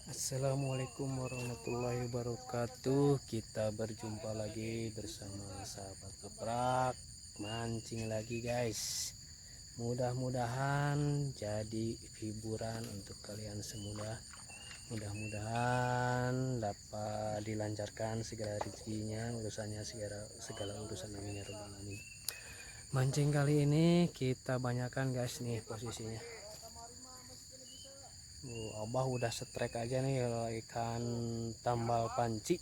Assalamualaikum warahmatullahi wabarakatuh. Kita berjumpa lagi bersama sahabat Laprak. Mancing lagi, guys. Mudah-mudahan jadi hiburan untuk kalian semua. Mudah-mudahan dapat dilancarkan segala rezekinya, urusannya, segala segala urusan, amin ya robbal alamin. Mancing kali ini kita banyakkan, guys, nih posisinya. Abah udah setrek aja nih kalau ikan tambal panci.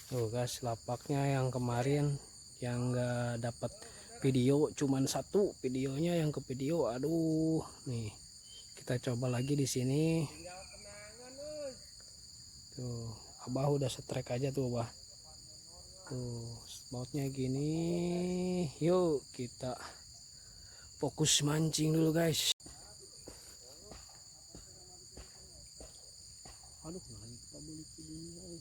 Tuh guys, lapaknya yang kemarin yang enggak dapat video, cuman satu videonya yang ke video. Aduh, nih kita coba lagi di sini. Tuh, Abah udah setrek aja tuh, Abah. Tuh, bautnya gini. Yuk, kita fokus mancing dulu, guys. Aduh, naik tak boleh videonya, euy.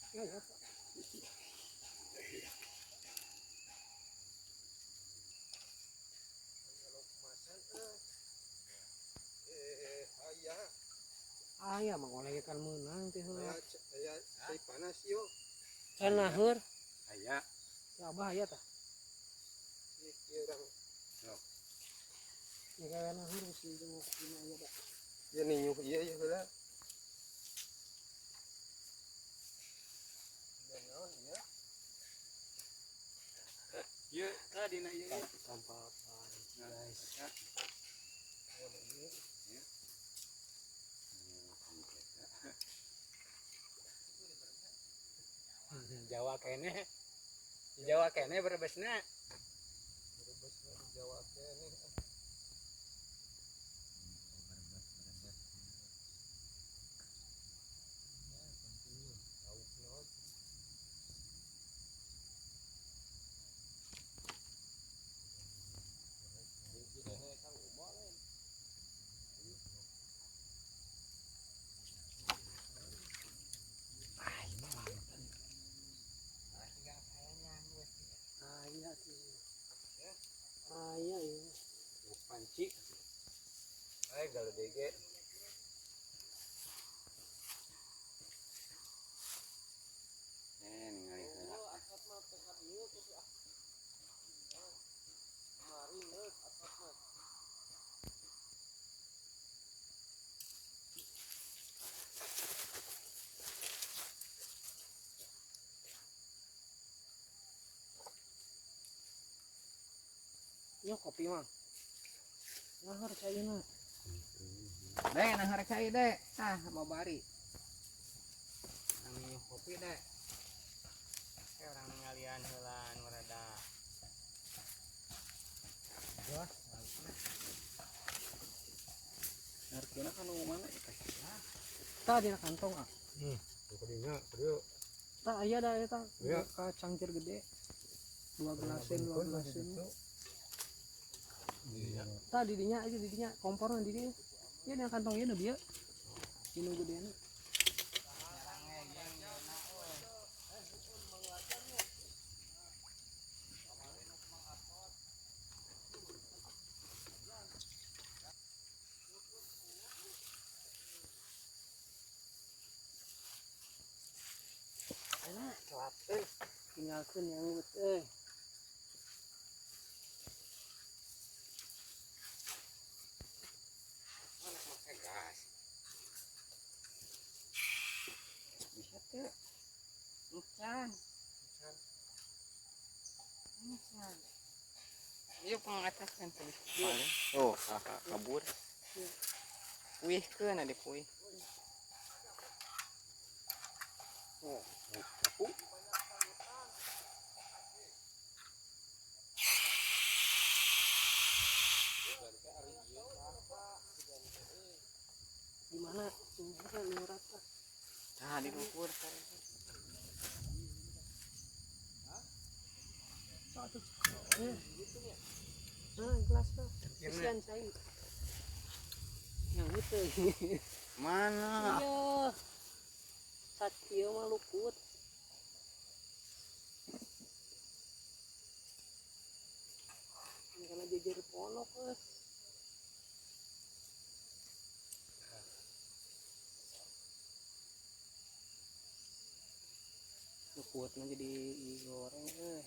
Ya, ya, Pak. Eh, aya. Aya mah oleh ikan menang teh heula. Aya, aya cai panas yuk. Kan naheur. Aya. Ya Abah aya tah. Ih, ieu urang. Ya kayak naheur mesti jeung dina aya da. Ieu ninyuh ieu ieu heula. Naon ieu? Ieu tah dina ieu. Tanpa panci, guys. Ieu. Jawa kene. Jawa kene Brebesna. Brebesna di Jawa keneh. Lauk naon? Aya sih. Aya ieu. Panci. Ay galedege. Eh, ningali heula. Akad mah PH ieu kudu ah. Kemarin euy akad mah. Yo kopi mah. Naheur caina. Dek, nahar cai dek. Ah, mau bari. Urang minum kopi dek. Eh, urang ningalian heula nu rada. Jos, laukna. Narkina kan nu mana ya? Tah dina kantong ah. Kadinya, kadieu. Tah aya da eta Iya. ka cangkir gede. Dua gelasin, dua gelasin. Iya. Tah didinya aja, didinya komporna di dieu. Ieu dina kantong ieu nu bieu. Ini gedeana. Tinggalkeun nyanggut euy. Mana make gas? Bisa teu? Encan. Encan. Ieu pengataskeun teh. Oh, kabur. Kuihkeun ade kuih. Oh. Di mana? Ini rata. Tah di luhur teh. Satu. Nah, gelas tuh. Kasihan saya. Yang itu. Mana? Iya. Sakieu mah luput. Ini karena jejer ponok, euy. Luputna jadi digoreng euy.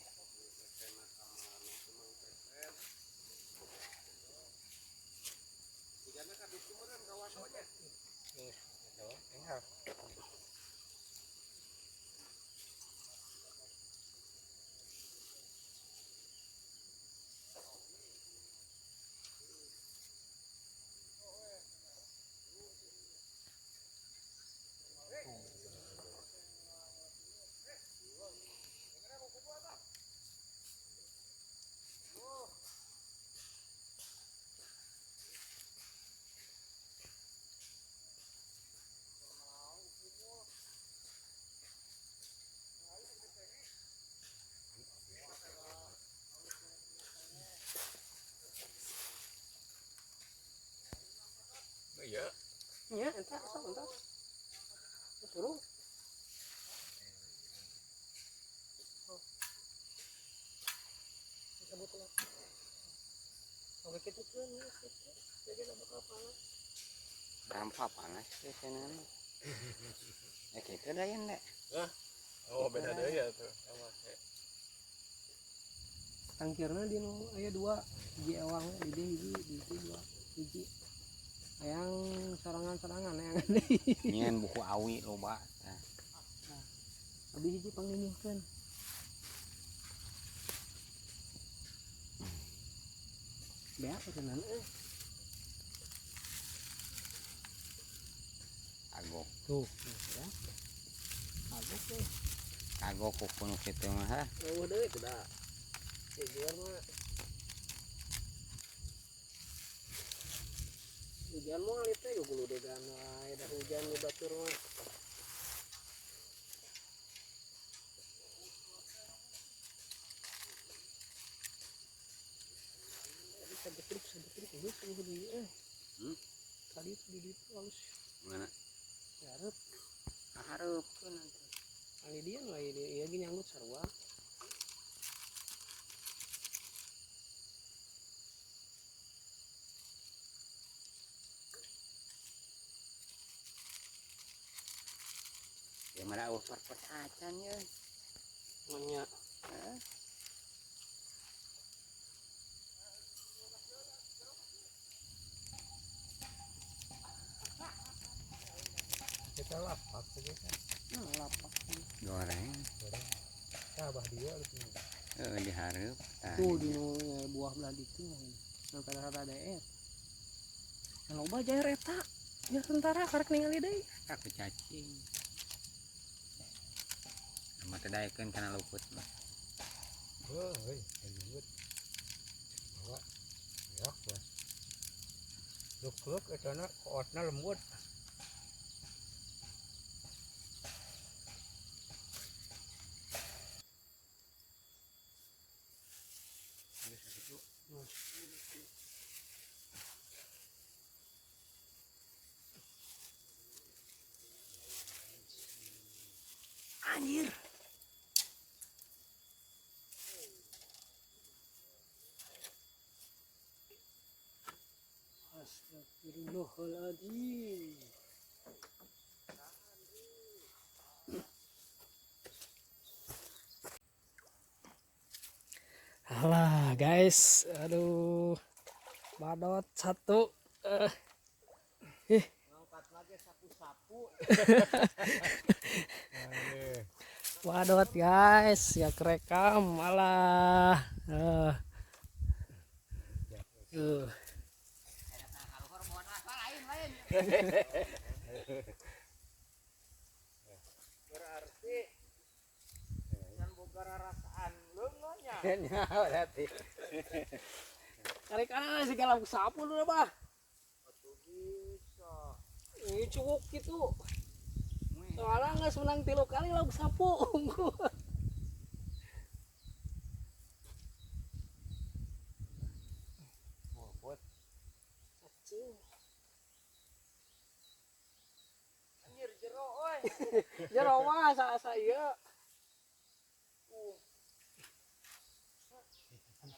Iya. Ya, entar sok entar. Suruh. Oh. Cabut lah. Oke kitu keun ya kitu. Jadi bakal panas. Berapa panas sih cenah. Ya kitu da yen deh. Hah? Oh, beda deui ya tuh. Sama kayak Tangkirna di nu aya dua, hiji ewang di dieu hiji, di dieu dua, hiji. Yang sorangan-sorangan yang deui. Nyen buku awi loba. Tah. Abi hiji panginihkeun. Beak cenah euy. Kagok. Tuh, ya. Kagok teh. Kagok ku kuno kitu mah ha. Eueuh deui teh da. Jejer mah. Hujan mah alit teh guludegan wae da hujan di batur mah. Sagetruk geus eueuh deui euy. Tadi itu di ditu halus. Mana? Gareup. Hareupkeun atuh. Ali dia wae ieu ieu ge nyanggut sarua. Ya mah eueuh perpes acan ye. Manya. Heeh. Kita lapak saja kan. Nah, lapak. Goreng. Goreng. Abah dia gitu. Heeh, dihareup. Tuh di nu buah belah ditu nu rada daer. Loba jair eta. Ya tentara karek ningali deui. Aku cacing. Mah teu daekeun kana luput mah. Heuh, nyanggut. Bawa. Ya, wah. Luk-luk eta na kootna lembut. Anjir. Astagfirullahaladzim. Nah guys, aduh, badot satu. Ngangkat lagi sapu-sapu. Badot guys, ya kerekam malah. Lain-lain. Berarti can boga rarasaan leungeunnya. Nya berarti. Tarik kanan segala sapu dulu bah. Atuh bisa. Ini cukup gitu. Soalnya nggak menang 3 kali lauk sapu. Bobot. Anjir jero euy. Jero mah asa-asa ieu.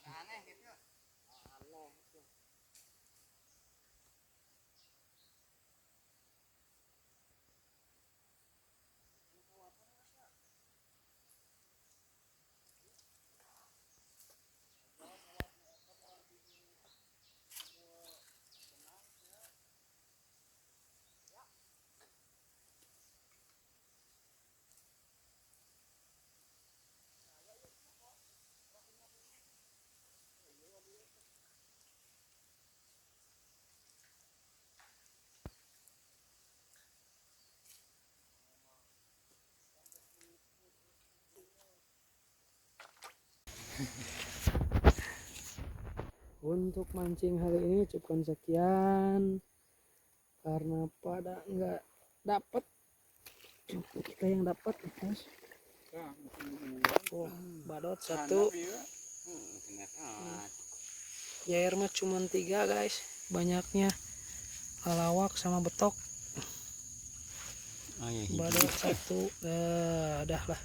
Aneh gitu. Aneh. Untuk mancing hari ini cukupkan sekian karena pada nggak dapet, kita yang dapat guys. Oh, badot satu. Jair mah cuman 3 guys, banyaknya lalawak sama betok. Oh, iya, Badot satu, dah lah.